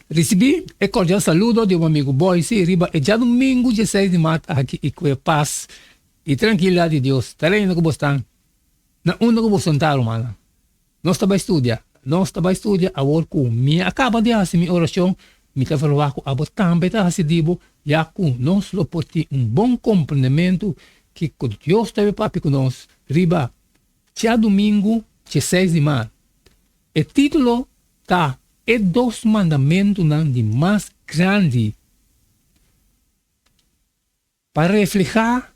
Risibí e kordial saludo di bo amigu Boyce riba e djadumingu dieseis di mart aki i ku e pas i trankilidat di Dios ta reina ku bosnan na unda ku boso ta, rumannan. Nos ta bai studia. Nos ta bai studia awor ku mi a kaba di hasi mi orashon, mi ta verwagt ku abo tambe ta hasi di bo, ya ku nos lo por tin un bon komprendementu kiko Dios ta bai papia ku nos riba djadumingu dieseis di mart. E título ta E Dos Mandamentunan di Mas Grandi. Pa reflehá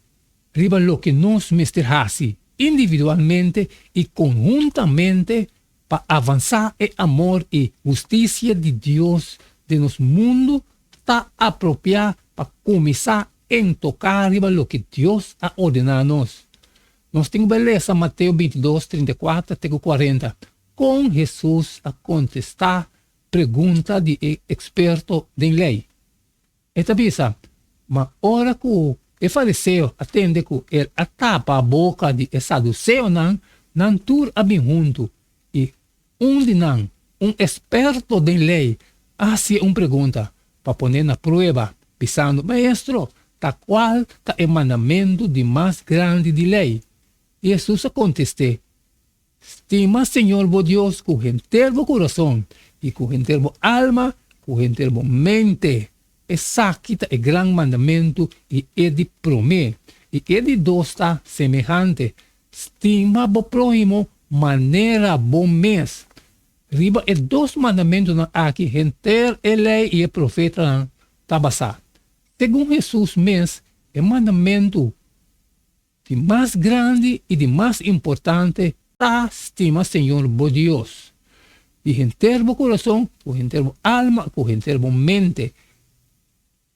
riba loke nos mester hasi individualmente i konhuntamente pa avansá e amor i hustisia di Dios den nos mundu ta apropiá pa kuminsá entoká riba loke Dios a ordená nos. Nos tin ku bai lesa Mateo bintidos, 34 te ku 40, kon Hesus a kontestá pregunta di e eksperto den Lei. E ta bisa, Ma ora ku e fariseo a tende ku el a tapa boka di e saduseonan, nan tur a bin huntu, i un di nan, un eksperto den lei, a hasié un pregunta pa pon'é na prueba, bisando, Maestro, ta kual ta e mandamentu di mas grandi di lei? I Hesus a kontest'é, Stima Señor bo Dios ku henter bo kurason i ku henter bo alma, ku henter bo mente. Esaki ta e gran mandamentu i e di promé. I e di dos ta semehante, Stima bo próhimo manera bo mes. Riba e dos mandamentunan aki henter e Lei i e Profetanan ta basá. Segun Hesus mes, e mandamentu Di mas grandi i di mas importante ta stima Señor bo Dios di henter bo kurason, ku henter bo alma, ku henter bo mente.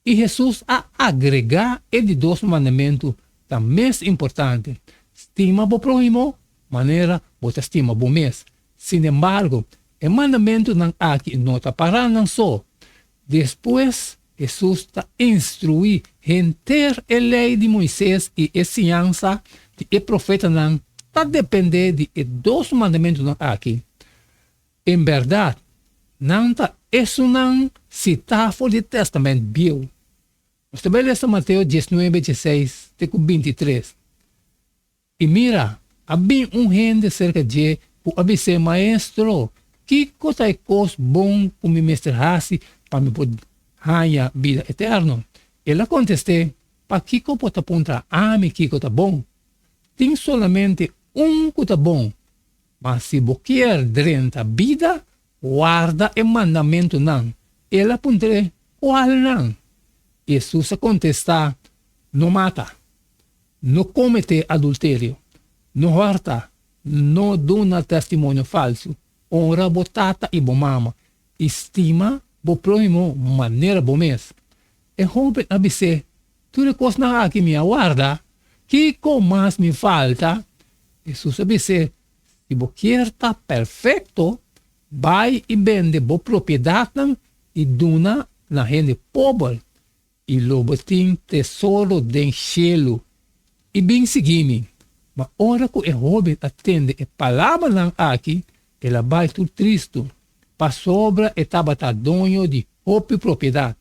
I Hesus a agregá e di dos mandamentu ta mes importante, stima bo próhimo manera bo ta stima bo mes. Sinembargo, e mandamentunan aki no ta pará nan so. Despues, Hesus ta instruí henter e Lei di Moises i e siñansa di e profetanan ta dependé di e dos mandamentunan aki. En bèrdat, nan ta esunnan sitá for di Tèstamènt Bieu. Nos ta bai lesa Mateo diesnuebe, dieseis te ku bintitres. I mira, a bin un hende serka dje ku a bis'é, Maestro, kiko ta e kos bon ku mi mester hasi pa mi por haña bida eterno? El a kontest'é, Pakiko bo ta puntra ami kiko ta bon? Tin solamente un ku ta bon. Ma si bo kier drenta bida, warda e mandamentunan. El a puntr'é, Kualnan? Hesus a kontestá, No mata. No kometé adulterio, no hòrta, no duna testimonio falsu, onra bo tata i bo mama, i stima bo próhimo manera bo mes. E hóben a bis'é, Tur e kosnan aki mi a warda, kiko mas mi falta? Hesus a bis'é, Si bo kier ta perfekto, bai i bende bo propiedatnan i duna na hende pober, I lo bo tin tesoro den shelu. I bin sigui mi. Ma ora ku e hóben a tende e palabranan aki, el a bai tur tristu, pasobra e tabata doño di hopi propiedat.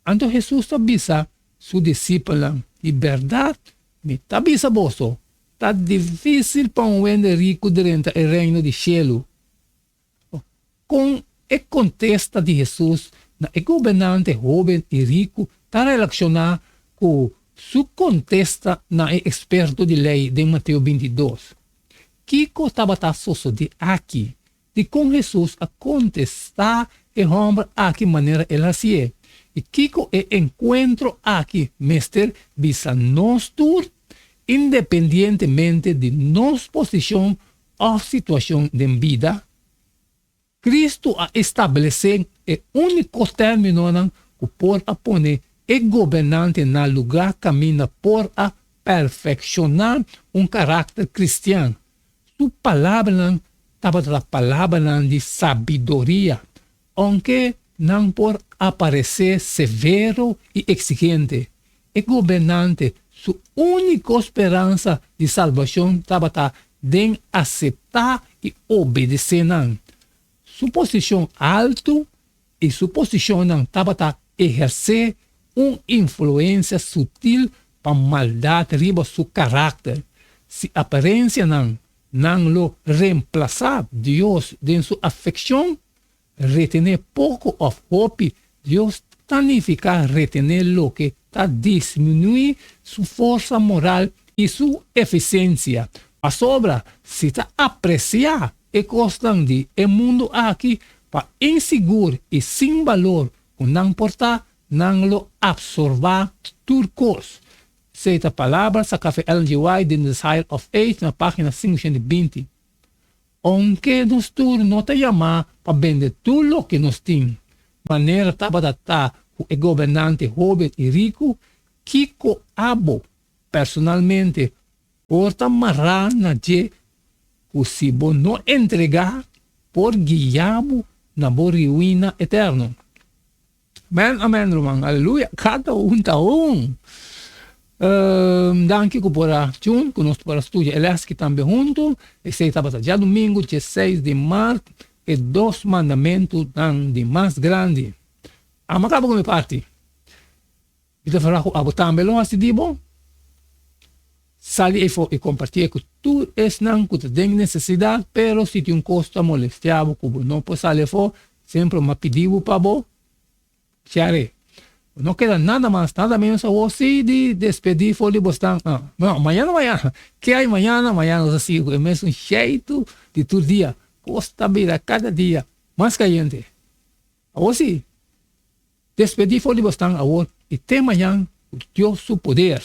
Anto Hesus a bisa su disipelnan, Di bèrdat mi ta bisa boso, ta difísil pa un hende riku drenta e Reino di shelu. Kon e kontesta di Hesus na e gobernante hóben i riku ta relashoná ku su kontesta na e eksperto di lei den Mateo 22? Kiko tabata sosodé aki? Dikon Hesus a kontestá e hòmber aki manera el hasié? I kiko e enkuentro aki mester bisa nos tur, independientemente di nos posishon òf situashon den bida? Kristu a establesé e úniko términonan ku por a pone e gobernante na lugá kaminda por a perfekshoná un karakter kristian. Su palabranan tabata palabranan di sabiduria, ounke nan por aparesé severo i eksigente. E gobernante su úniko speransa di salbashon tabata den aseptá i obedesé nan. Su posishon altu i su posishonnan tabata ehersé un influensia sutil pa maldat riba su karakter. Si aparensianan nan lo remplasá Dios den su afekshon, retené poko òf hopi Dios ta nifiká retené loke ta disminuí su forsa moral i su efisiensia. Pasobra si ta apresiá e kosnan di e mundu aki pa insigur i sin balor ku nan por ta, nan lo apsorbá tur kos. Esei ta palabra saká fe Ellen G. White den Desire of Age na página 520. Ounke nos tur no ta yamá pa bende tur loke nos tin, manera tabata ta ku e gobernante hóben i riku, kiko abo personalmente por ta mará na dje ku si bo no entregá por guia bo na bo ruina eterno? Amen, amen ruman, aleluya, kada un ta un. Danki ku por a tune ku nos por a studia e les ki tambe huntu. Esei tabata djadumingu dieseis di mart, e dos mandamentunan di mas grandi. Amo a kaba ku mi parti. Mi ta fala ku abo tambe lo hasi di bo. Sali efo i kompartié ku tur esnan ku ta den nesesidat, pero si tin un kos ta molestiá bo ku bo no por sali afó, semper mi a pidi bo pa bo share. Bo no keda nada mas, nada menos awor si di despedí for di bosnan. No, mañana mañana, ke hay mañana? Mañana nos a sigui ku e mesun sheitu di tur dia. Kos ta bira kada dia mas kayente. Awor si, despedí for di bosnan awor i te mañan ku Dios su poder.